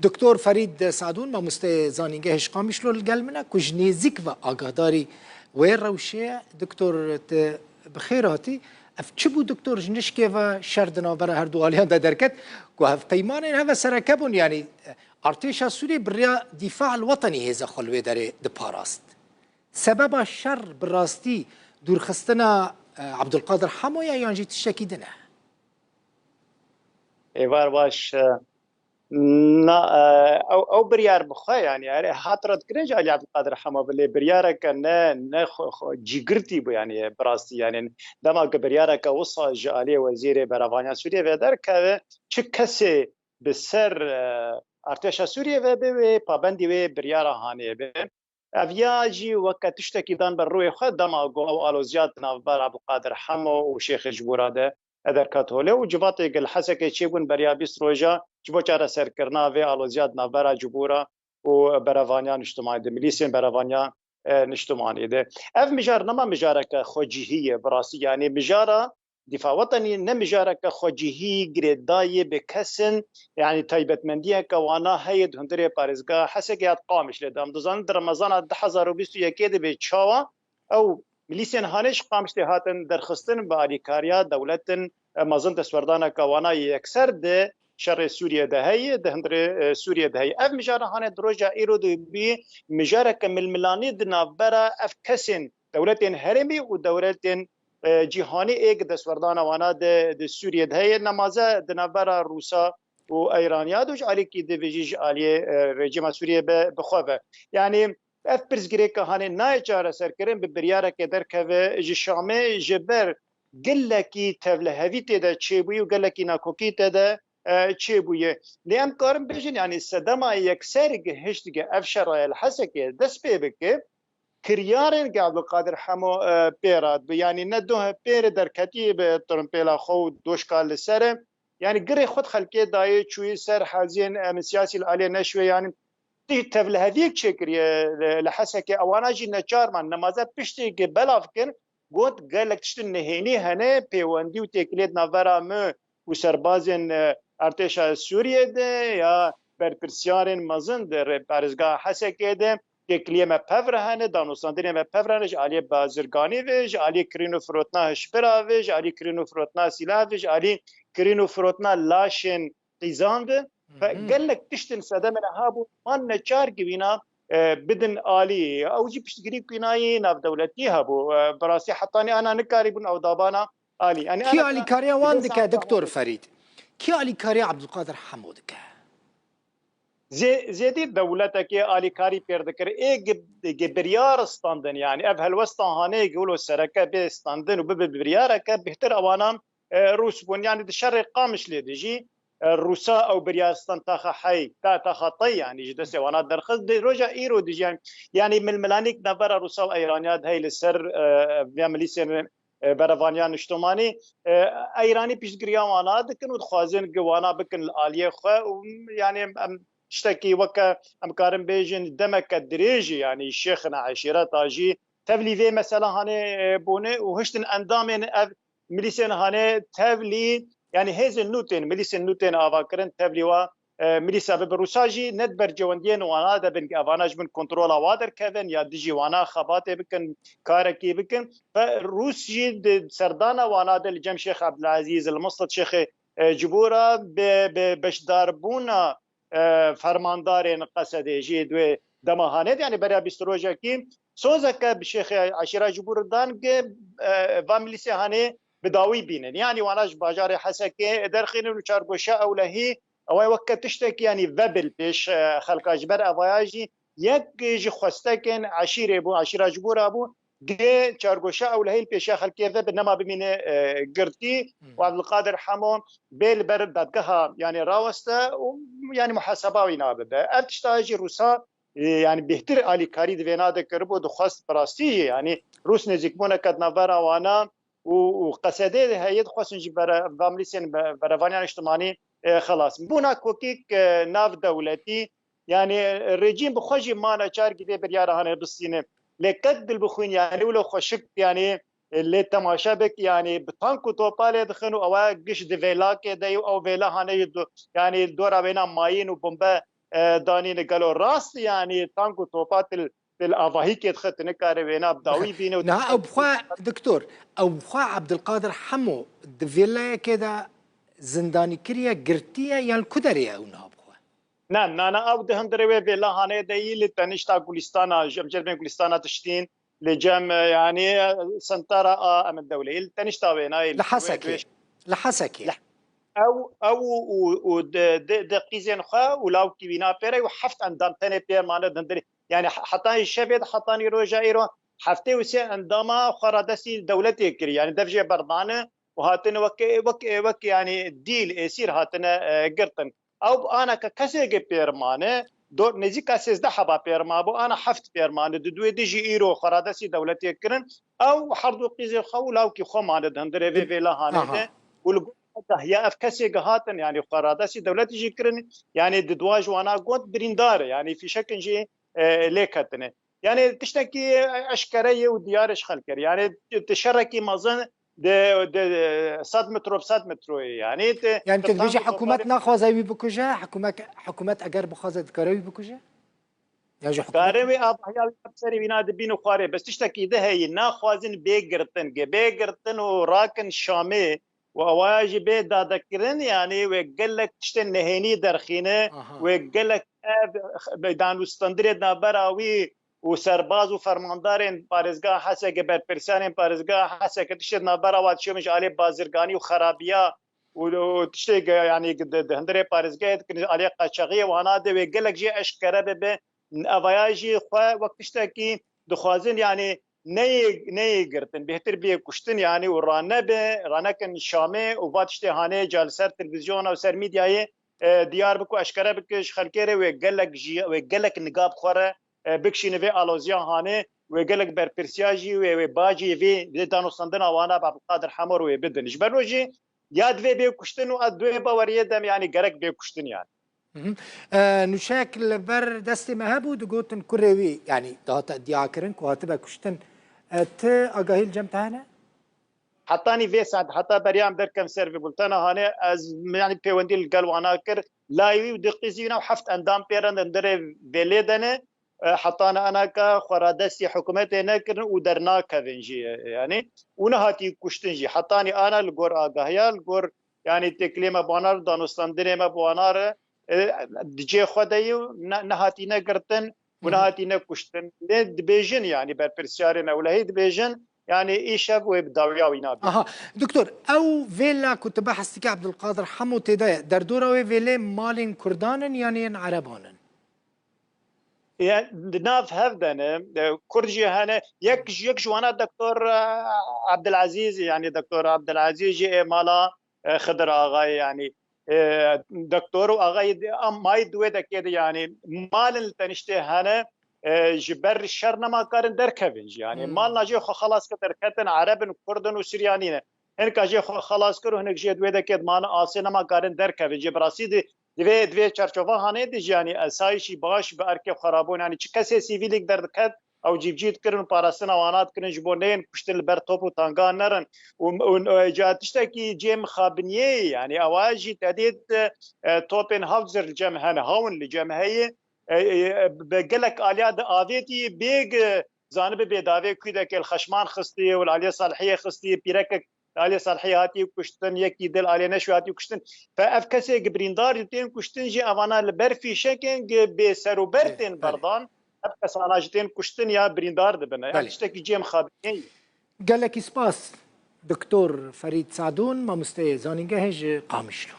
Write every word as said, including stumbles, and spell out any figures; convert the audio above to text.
Doktor Ferîd Sadûn, mamosteyê zanîngehê ji Qamişlo li gel min e, ku ji nêzîk ve agahdarî wê rewşê ye. Doktor, tu bi xêr hatî. Ev çi bû, doktor, ji nişkê ve şer di navbera her du aliyan de derket, ku hevpeymanên heve sereke bûn, yanî artêşa Sûriyê bi riya Dîfa el Wetenî hêza xwe li wê derê diparast. Sebeba şer bi rastî dûrxistina, e, Abdulkadir Hemo ye yan jî tiştekî din e? Êvar baş, e, na, e, ew, ew biryar bi xwe, yanî, erê, hat redkirin ji alî Abdulkadir Hemo bi, lê biryareke ne, ne xwe, xwe cîgirtî bû, yanî, bi rastî, yanî, dema ku biryareke wisa ji alî Wezîrê Berevaniya Sûriyê ve derkeve, çi kesê bi ser, e, artêşa Sûriyê ve be, wê pabendî wê biryara hanê be. Ev ya jî weke tiştekî dan ber rûyê xwe, dema ku ew aloziya di navbera Abdulkadir Hemo û Şêxê Cibûra de derket holê û civatê ku li Hesekê çêbûn beriya bîst roja ji bo çareserkirina vê aloziya di navbera Cibûra û berevaniya niştimanî de, milîsên berevaniya, e, niştimanî de. Ev mijar nema mijareke xwecihî ye bi rastî, yanî mijara Dîfa Wetenî ne mijareke xwecihî girêdayî bi kes in, yanî taybetmendiyeke wana heye di hundirê parêzgeha Hesekê ya di Qamişlê de. Em dizanin di Remezana du hezar û bîst û yekê de bê çawa ew milîsên hanê ji Qamişlê hatin derxistin bi alîkariya dewletin, e, mezin destwerdaneke wana yê yekser di şerê Sûriyê de heye, di hundirê, e, Sûriyê de heye. Ev mijara hanê di roja îro de bî mijareke milmilanî di navbera ev kesên dewletên herêmî û dewletên, e, cîhanî ê ku destwerdana wana di, di Sûriyê de heye, nemaze di navbera Rûsa û Eyraniya de û ji alîkî di vê jî ji aliyê, e, rejîma Sûriyê bi, bi xwe ve. Yanî ev pirsgirêka hanê nayê çareserkirin bi biryareke derkeve ji Şamê, ji ber gelekî tevlihevî tê de çêbûyî û gelekî nakokî tê de, e, çêbûye. Lê em karin bêjin, yanî sedema yekser gihişt ge ev şeraya li Hesekê dest pê bike, kiryarên ge Abdulkadir Hemo, e, pê re dibe. Yanî ne doh pê re derketî bi tirimpêla xwe û doşka li ser e. Yanî girê xwe di xelkê dayê çûyî ser heziyên, e, siyasî li aliyê neşwê, yanî tê tevliheviyek çêkiriye li, li Hesekê. Ewana jî neçar man. Nemaze piştê ge belav kin, got, gelek tiştin nehênî hene, pêwendî û têkiliyê di navbera me û serbazên, e, artêşa Sûriyê de ya berpirsiyarên mezin di rê-, parêzgeha Hesekê de têkiliyê me pev re hene, danûstandinê me pev re hene, ji aliyê bazirganî ve, ji aliyê kirîn û firotina hişbira ve, ji aliyê kirîn û firotina sîlah ve, ji aliyê kirîn û firotina laşên qîzan ve. Fe-, gelek tiştin sedemê niha bû, man neçar givîna, e, bidin alî. Ew jî piştgirî ku nayê navdewletî hebû. E, bi rastî hetanî ana nikarîbûn ew dabana alî. Yanî Kî ana alîkariya wan dike, Doktor Ferîd? Kî alîkariya Abdulkadir Hemo dike? Zê-, zêdî dewletekê alîkarî pêr dikir. Ê gi-, gi biryar standin, yanî ev helwesta hanê gi wilo sereke bê standin û bibe biryareke bêhtir ewana, e, Rûs bûn. Yanî di şerê Qamişlê de jî, e, Rûsa ew biryar stand taxa hey, ta, taxa tey, yanî ji destê wana derxist. Di roja îro de jî, yanî milmilanîk navbera Rûsa û Eyraniya de hey li ser, e, vê milîsên, e, berevaniya niştimanî, e, Eyranî piştgiriya wana dikin û dixwazin gi wana bikin li aliyê xwe û, yanî, em tiştekî weke em karin bêjin demeke dirêjî, yanî şêxina eşîreta jî tevlî vê mesela hanê, e, bûne û hiştin endamên ev milîsên hanê tevlî, yanî hêzên nû tên, milîsên nû tên ava kirin, tevlî wa, e, milîsa bibe. Rûsa jî ne di bercewendiyên wana de bin, evana ji bin kontrola wa derkevin ya dijî wana xebatê bikin, karekî bikin. Fe Rûs jî di serdana wana de li cem Şêx Ebdilezîz, li Mislid Şêxê, e, Cibûra bi, bi beşdarbûna, e, fermandarên Qesedê jî di wê dema hanê de, yanî beriya bîst rojekî, sozeke bi şêxê eşîra Cibûr dan ge, e, va milîsê hanê bi dawî bînin. Yanî wana ji bajarê Hesekê derxînin û çargoşa ewlehî, ew ê weke tiştekî, yanî vebil pêş, e, xelka. Ji ber evaya jî yek ji xwestekên eşîrê bû, eşîra Cibûra bû. Gê çargoşa ewlehî li pêşiya xelkê ve bi nema bimîne, e, girtî û Abdulkadir Hemo bê li ber dadgeha, yanî raweste û, yanî muhaseba wî nabibe. Ev tişta jî Rûsa, e, yanî bêhtir alîkarî di vêna de kiribû, dixwest bi rastî jî, yanî Rûs nêzîkbûneke di navbera wana û, û Qesedê de heye, dixwestin ji bere-, va milîsên be-, berevaniya niştimanî, e, xelas. Bûna kokîk, e, nav dewletî, yanî, e, rejîm bi xwe jî ma neçar gî vê biryara hanê bistîne. Lê qet dil bixwîn, yanî wilo xweşik, yanî, e, lê temaşe bik, yanî bi tank û topa lê dixin û ew giş di vêlakê de ye û ew vêla hanê ji do-, yanî dora wêna mayîn û bombe, e, danîne. Gelo rast, yanî tank û topa til, til avahî kê dixe, tu nikare wêna bi dawî bîne û Niha ew bixwe, doktor, ew bixwe Abdulkadir Hemo di vêleyekê de zindanî kiriye, girtiye, yan li ku derê ye ew niha bixwe? Ne, na, na, ew di hundirê wê vêla hanê de yî, li tenişta Gulîstana, ji em cêr bên Gulîstana tiştîn, li cem, e, yanî, e, sentara a Emil Dewleyê, li tenişta wênayê, Li li wê, Hesekê. wê Li Hesekê. Li, ew, ew û, û, û di, di, di qîzên xwe û lawkî wî napêre û heft endam tenê pêr mane di hundirê. Yanî he-, hetanî şevê de, hetanî roja îro heftê û sê endama xwe radestî dewletê kirî. Yanî dev jê berdane û hatine wek, wek, wek, yanî dîl, êsîr hatine, e, girtin. Ew bi aneke kesêkê pêr mane, do-, nêzîka sêzdeh heba pêr mabû, ana heft pêr mane, di duê dijî îro xwe radestî dewletê kirin. Ew her du qîzê xwe û lawkî xwe mane di hundirê vê Di-, vêla hanê aha. de. Û li gor dahiya ev kesê gihatin, yanî xwe radestî dewletê jî kirin, yanî di dua ji wana got birîndar e, yanî fîşekin jî, e, lê ketine. Yanî tiştekî eşkere ye û diyar e ji xelkê re. Yanî ti şerekî mezin di, di sed metro bi sed metroyê, yanî ti Yani ti tu dibêjî tank û hikûmet topalê naxwaze wî bikuje, hikûmet, hikûmet eger bixwaze dikare wî bikuje? Ya ji hikûmet Kare wî avahiya wî bi serê wîna dibîn û xwarê. Bes tiştekî di heyî, naxwazin bê girtin, ge bê girtin û rakin Şamê û awaya jî bê dadekirin, yanî wê gelek tiştên nehênî derxîne, Aha. wê gelek ev danûstandirê navbera wî û serbaz û fermandarên parêzgeha Hesekê, berpirsiyarên parêzgeha Hesekê tiştê di navbera wan dişêwin ji alê bazirganî û xerabiya û, û tiştê ge-, yanî di, di hundirê parêzgehê dikin, ji alê qaçaxiyê wana de wê gelek jê eşkere bibe. Evaya jî xwe wek tiştekî dixwazin, yanî neyê, neyê girtin, bêhtir bê kuştin, yanî û ranebe, ranekin Şamê û va tiştê hanê ca li ser televîzyona û ser mîdyayê, e, diyar bike û eşkere bike ji xelkê re wê gelek jî, wê gelek niga bi xwe re, e, bikişîne vê aloziya hanê, wê gelek berpirsiya jî wê, wê bacê vê, vê danûstandina wana bi Abdulkadir Hemo re wê bidin. Ji ber wê jî ya divê bê kuştin û ez di wê baweriyê de me, yanî gerek bê kuştin yanî. Mhm. E, nûşeyek li ber destê me hebû, digotin kurê wî, yanî dihate diyakirin ku hatibe kuştin. E, ti agahî li cem te hene? Hetanî vê saet, heta beriya em derkem ser vê bultena hanê, ez, yanî pêwendî li gel wana kir. Layî wî û di qîzî wî nav heft endam pê re di hundirê vêlê de ne. E, hetanî anaka xwe radestî hikûmetê nekirin û dernakevin jî, e, yanî û nehatî kuştin jî. Hetanî ana li gor agahiya, li gor, yanî têkilê me bi wana re, danûstandinê me bi wana re, e, di cê xwe de ye û ne, nehatî negirtin û Hı hı. nehatî nekuştin. Lê dibêjin, yanî berpirsyarên ewlehî dibêjin, yanî îşev wê bi dawiya wî nabê. Aha, doktor, ew vêla ku tu behs dikî Abdulkadir Hemo tê de ye, derdora wê vêlê malên Kurdan in yan yên Ereban in? Ya, di nav hev de ne, e, Kurd jî hene. Yek, yek ji wana doktor, e, Abdulazîz, yanî doktor Abdulazîz jî ê mala, e, Xidir Axayê, yanî, e, doktor û axayê di, am, mayî di wê dekê de, yanî malin li teniştê hene, e, ji ber şer nema karin derkevin jî. Yanî Hmm. malna jê xwe xelas kir derketin, Ereb in, Kurd in û Siryanî ne. Hinek a jê xwe xelas kir û hinek jê di wê dekê de mane asê nema karin derkevin jî. Bi rastî di, di vê, di vê çarçova hanê de jî, yanî esayîşî baş bi erkê xwe rabûn, yanî çi kesê sivîlîk derdiket, ew cîbicî dikirin û parastina wana dikirin ji bo neyên kuştin li ber top û tangan nerin. Û, û, û ca tiştekî cê mixabiniyê ye, yanî ewa jî te dît, e, topên Hawitzer li cem hene, Hawn li cem heye, e, e, bi gelek aliya di avêtî bêg, e, zanibe bêdavê kûdekê li xeşman xistî û li aliyê Salihiyê xistî, pîrekek li aliyê Salihiyê hatiye kuştin, yekî dil aliyê Neşwê hatiye kuştin. Fe ev kesê gi birîndar jî tên kuştin jî evana li ber fîşekên gi bê ser û ber Belê, tên belê. berdan, ev kesana jî tên kuştin ya birîndar dibin. Ev Belê. tiştekî cê mixabinê ye. Gelekî spas, Doktor Ferîd Sadûn, mamosteyê zanîngehê ji Qamişlo.